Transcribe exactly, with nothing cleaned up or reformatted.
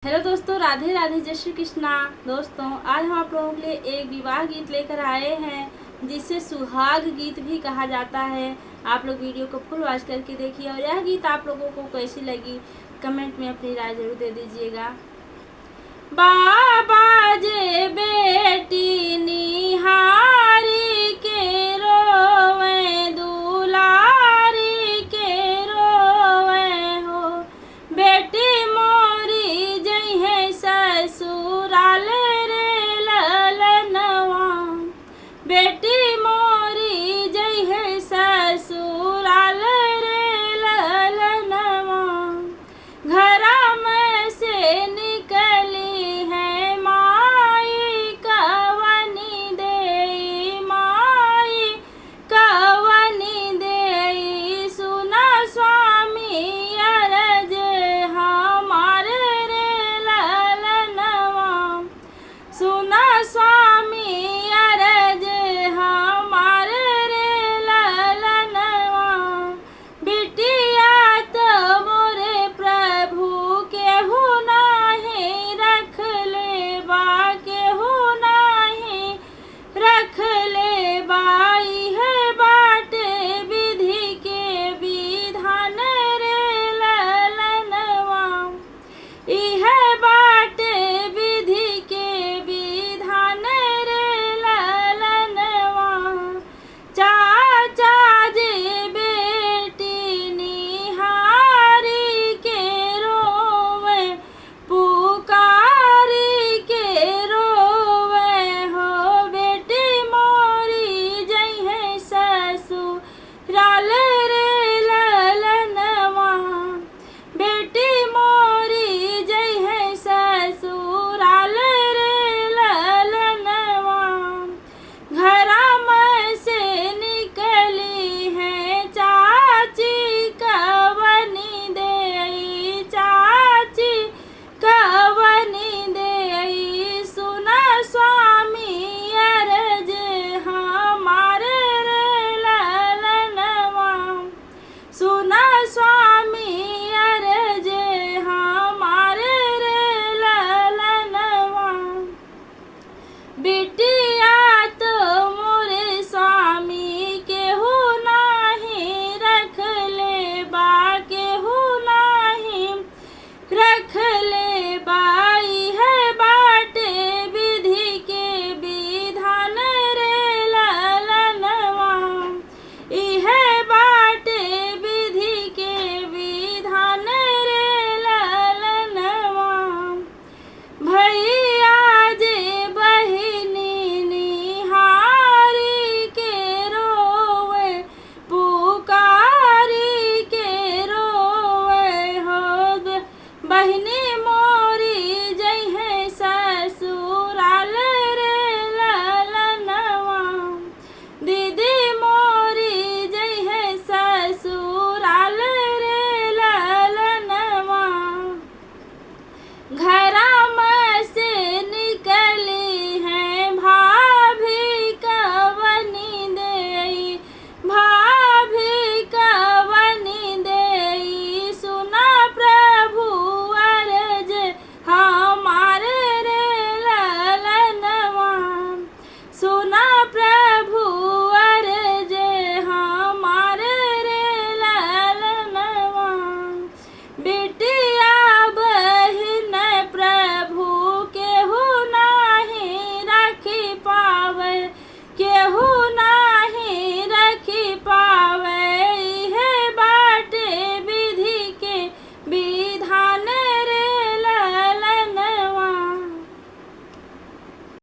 हेलो दोस्तों, राधे राधे, जय श्री कृष्णा। दोस्तों, आज हम आप लोगों के लिए एक विवाह गीत लेकर आए हैं, जिसे सुहाग गीत भी कहा जाता है। आप लोग वीडियो को फुल वॉच करके देखिए और यह गीत आप लोगों को कैसी लगी, कमेंट में अपनी राय जरूर दे दीजिएगा। बाबा जे बेटी निहारी के रोवे, दुलारी के रोवे हो, बेटी मोरी जइहे ससुराल रे ललनवा, बेटी मोरी जइहे ससुराल रे ललनवा। घरा में से निकली है माई, कवनी देई माई, कवनी देई। सुना स्वामी अरज हमार रे ललनवा, सुना स्वामी अरज हमार रे ललनवा। बिटिया तो मोरे प्रभु केहू नाही रखले बा, केहू नाही रखले बा। इहे बाटे विधि के विधान रे ललनवा, इहे बाटे विधि के विधान रे ललनवा। चाचा जी बेटी निहारी के रोवे, पुकारी के रोवे हो, बेटी मोरी जइहे ससुराल रे ललनवा, बेटी मोरी जइहे ससुराल रे ललनवा। घरा में से निकली है चाची, कवनी देई चाची, कवनी देई। सुना स्वामी अरज हमार रे ललनवा, सुना स्वामी अरज हमार रे ललनवा। बिटिया तो मोरे स्वामी केहू नाही रखले बा, केहू नाही रखले बा। इहे बाटे विधि के विधान रे ललनवा, इहे बाटे विधि के विधान रे ललनवा। भइया जे बहिनी निहारी के रोवे, पुकारी के रोवे हो, बहिनी मोरी जइहे ससुराल रे ललनवा, दीदी मोरी जइहे ससुराल रे ललनवा। घरा में से निकली है भाभी कवनी देई, भाभी कवनी देई। सुना प्रभु अरज हमार रे ललनवा, सुना प्रभु अरज हमार रे ललनवा। बिटिया बहिन प्रभु केहू नाही राखी पावे, केहू